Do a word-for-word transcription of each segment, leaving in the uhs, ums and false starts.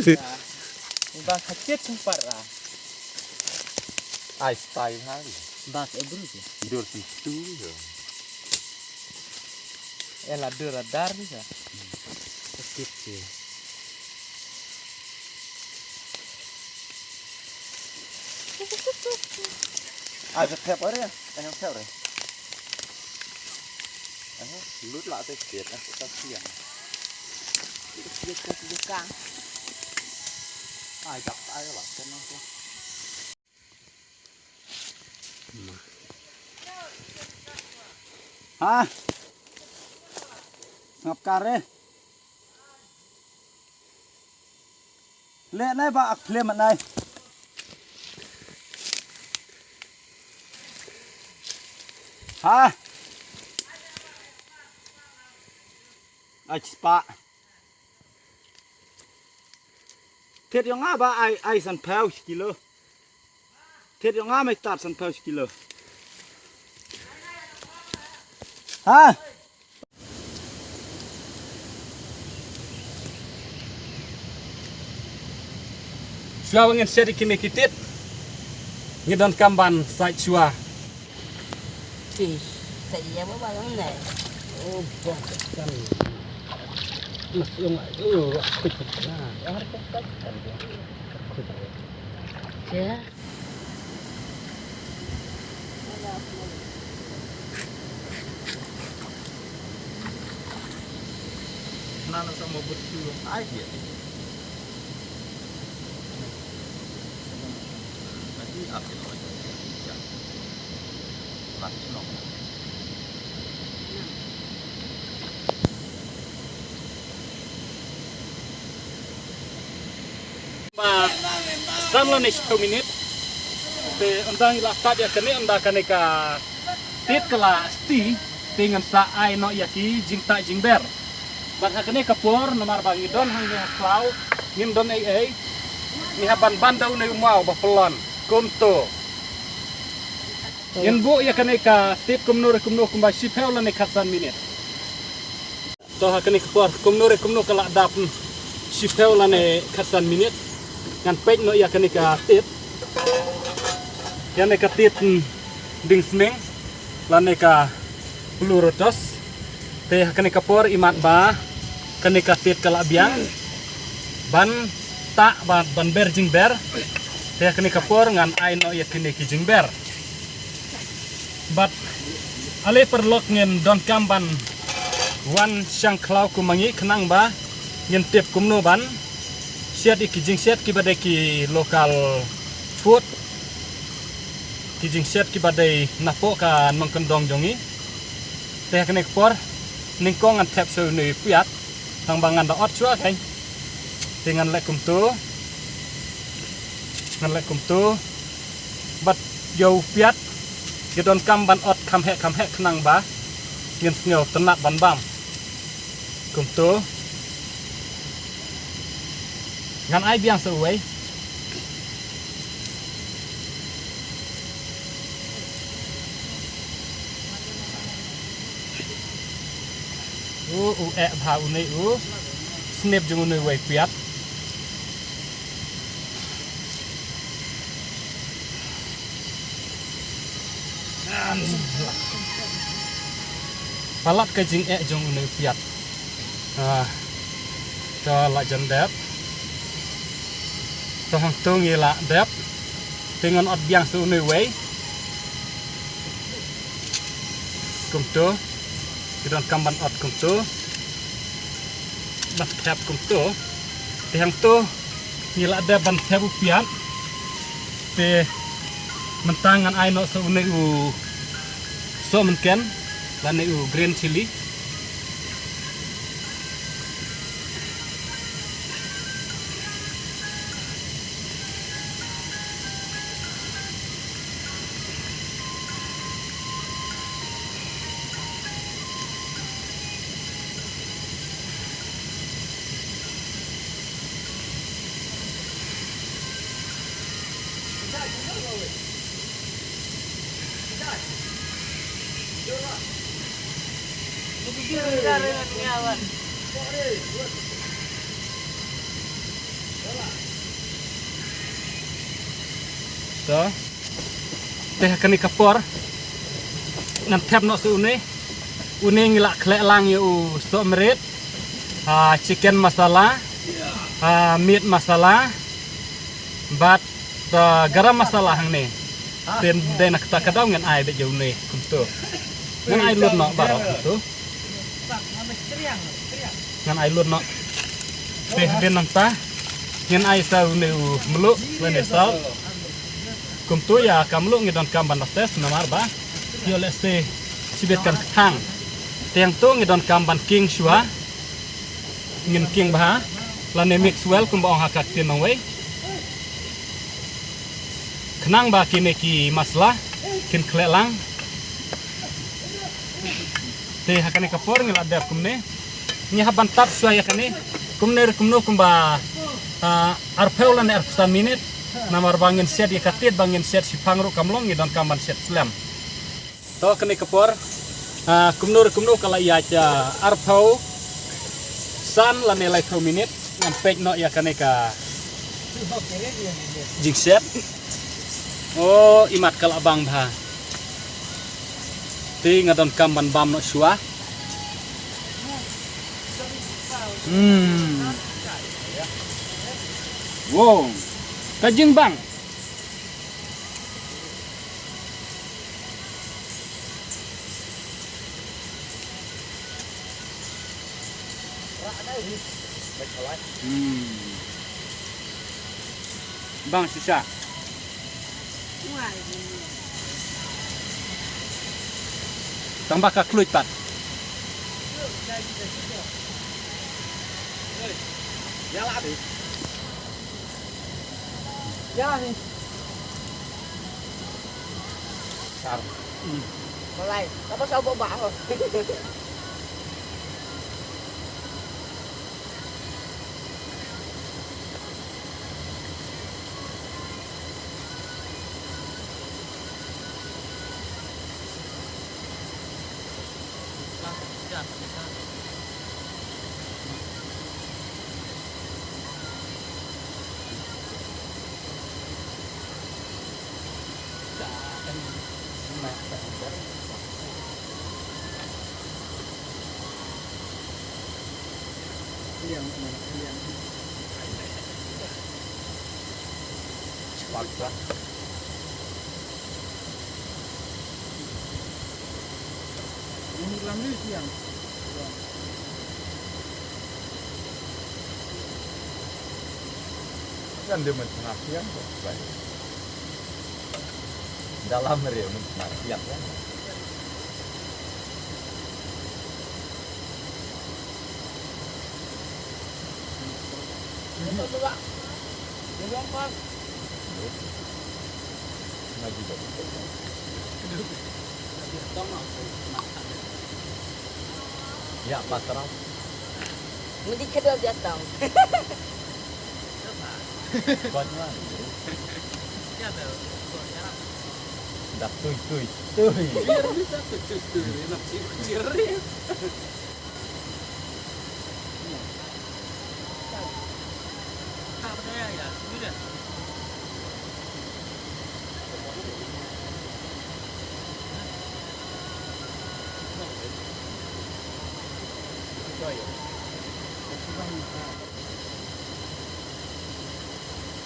Ba ka chet sung para. Ai, style ha. Ba ka bru ke. Dur sentu ya. Ela dur adar ni sa. Sakit sih. Ai, ka thep ore. Ai, ka thep ore. Ai, lut la te kiet, ah, ka kiet. Kiet ka kiet ka. Ai, dak ai la, kan na. Ha? Ngap kare. Le nai ba ak phle mat nai. Ha? Ai spa. Thied yong nga ba ai ai san phew shi kilo. Thied yong nga mai tat san phew shi kilo. Ha? Shuwa ba ngin shet ïa kine ki tied, ngi donkam ban sait shuwa. Ih, sa ïa ba ba long ne. Oh, ba kan. Mas long ai. Oh, aku tak kenal. Aku tak kenal. Ya. Nana sama betul ai dia. Lagi akhir lagi. Ya. Lagi no. Ba san lane shiphew minit. Te ynda ngi la tat ïa kane, ynda kane ka tied ka la sti, te ngan sa ai noh ïa ki jingtah jingber. Bad ha kane ka por namar ba ngi don hangne ha khlaw, ngim don ei ei, ngi hap ban ban da une u maw ba pynlong kumto. Ngin buh ïa kane ka tied kumno re kumno kumba shiphew lane khatsan minit. To ha kane ka por kumno re kumno ka la dap, hmm, shiphew lane khatsan minit. Ngan peit noh ïa kane ka tied. Ïa kane ka tied, hmm, dieng smeng lane ka pleurotus. Te ha kane ka por imat ba kane ka tied ka la biang ban tah bad ban ber jingber. Te ha kane ka por ngan ai noh ïa kine ki jingber. Bad ale paralok, ngin donkam ban wan shang khlaw kum ma ngi khnang ba ngin tip kumno ban shet ïa ki jingshet kiba dei ki local food, ki jingshet kiba dei napoh ka nongkyndong jong ngi. Te ha kane ka por nyngkong ngan thep shuwa une u piat. Tang ba ngan da ot shuwa kein. Te ngan leh kumto. Ngan leh kumto. Bad ïa u piat ngi donkam ban ot kham heh kham heh khnang ba ngin sngew tynnat ban bam. Kumto. Ngan ai biang sa uwei. U, u eh bha une u snep jong une uwei piat. Palat ka jingeh jong une u piat. Ah, to la jan dep. To hangto ngi la dep. Te ngan ot biang sa une uwei. Kumto. Ki donkam ban ot kumto. Ban thep kumto. Te hangto ngi la dep ban thep u piat. Te mynta ngan ai noh sa une u sohmynken lane u green chilli. To. Te ha kane ka por ngan thep noh sa une. Une ngi la khleh lang ïa u sohmrit, ah, chicken masala, ah, meat masala, bad, ah, garam masala hangne. Te dei na kata ka daw ngan ai beit ïa une kumto. Ngan ai lut noh baroh kumto. Ngan ai lut noh. Te hadien nangta ngan ai sa une u mluh lane salt. Kumto ïa ka mluh ngi donkam ban da test namar ba ïoh lehse shibit kan kthang. Te hangto ngi donkam ban king shuwa. Ngin king bha lane mix well kumba ong ha ka ktien nongwei. Khnang ba kine ki masala kin khleh lang. Te ha kane ka por ngi la dep kumne. Ngi hap ban tap shuwa ïa kane. Kumne re kumno kumba, ah, arphew lane arphew san minit. Namar ba ngin shet ïa ka tied ba ngin shet shiphang ruh kam long, ngi donkam ban shet slem. To kane ka por, ah, kumno re kumno ka la ïaid, ah, arphew san lane laiphew minit. Ngan peit noh ïa kane ka jingshet. O, imat ka la bang bha. Te nga donkam ban bam noh shuwa. Hmm. Wow. Ka jingbang. Hmm. Bang shisha. Tang ba ka kluit pat. Ïa la dih. Ïa la dih. Sar. Malai, kaba sa ba ba. Kan dia main tengah tiang kok. Baik. Dalam dia main tengah tiang kan. Ya, patrang. Mesti kedua dia tahu. Kuat lah. Dah tui, tui, tui. Biar bisa tui, tui, tui. Enak sih, kucir.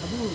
Abu.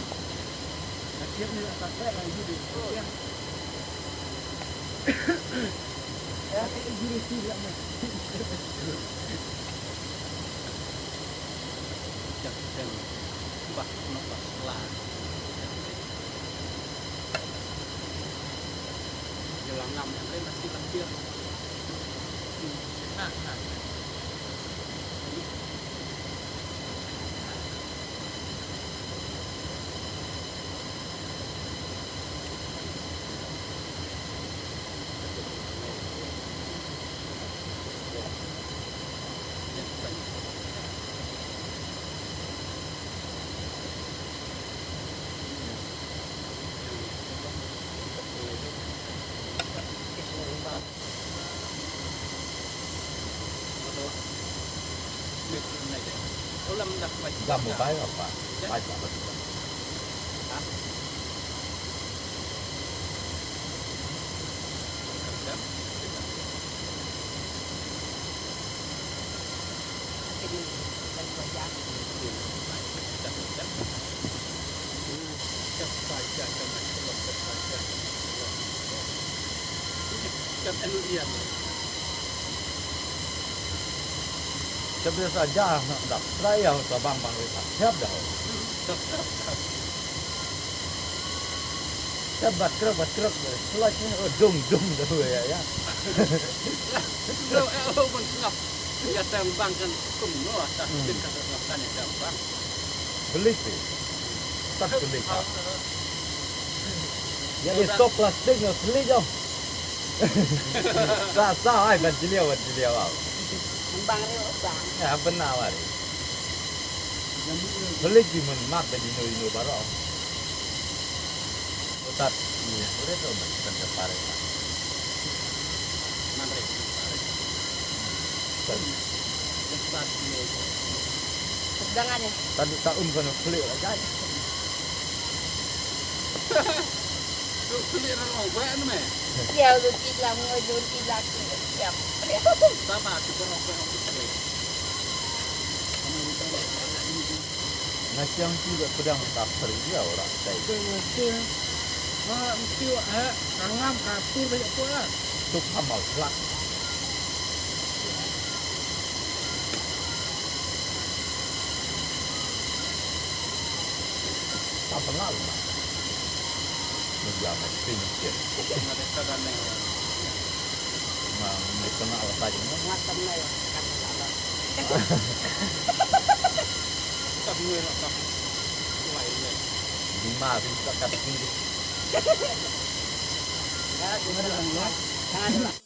Lam mobile apa? Baik lah, baik lah. Ka biasa ja nak dap try ya, tabang bang ri siap dah. Siap bat krek bat krek. Selai ni, oh, dung dung dah ya ya. Lo eh oh ban sngap. Ya tang bang kan kum no ta kin ka sngap kan ya tang bang. Beli tu. Tak beli tak. Ya di stok plastik no beli jom. Sa sa ai ban jiliau ban jiliau au. Bang ri bang. Ya benar wari. Beli di men mak di no no baru. Utat ni boleh tu men kita pare. Mantri. Sedangane. Tadi tak um kena pelik lah kan. Tu pelik orang orang buat ni meh. Ya lu tidak mau lu tidak siap. Sama tu orang orang tu pelik. Nasi yang tidak pedang tak pergi orang tai. Betul. Ha, mesti wak eh, kangam kapur banyak tu lah. Tu kamal kelak. Tak pengal lah. Media mesti mesti. Ada kadang yang Nah, di tengah lepas ni. Tengah tengah ya, kan tak ada. Tak boleh nak tak. Kuat ni. Lima tu tak kat ni. Ya, jangan. Jangan.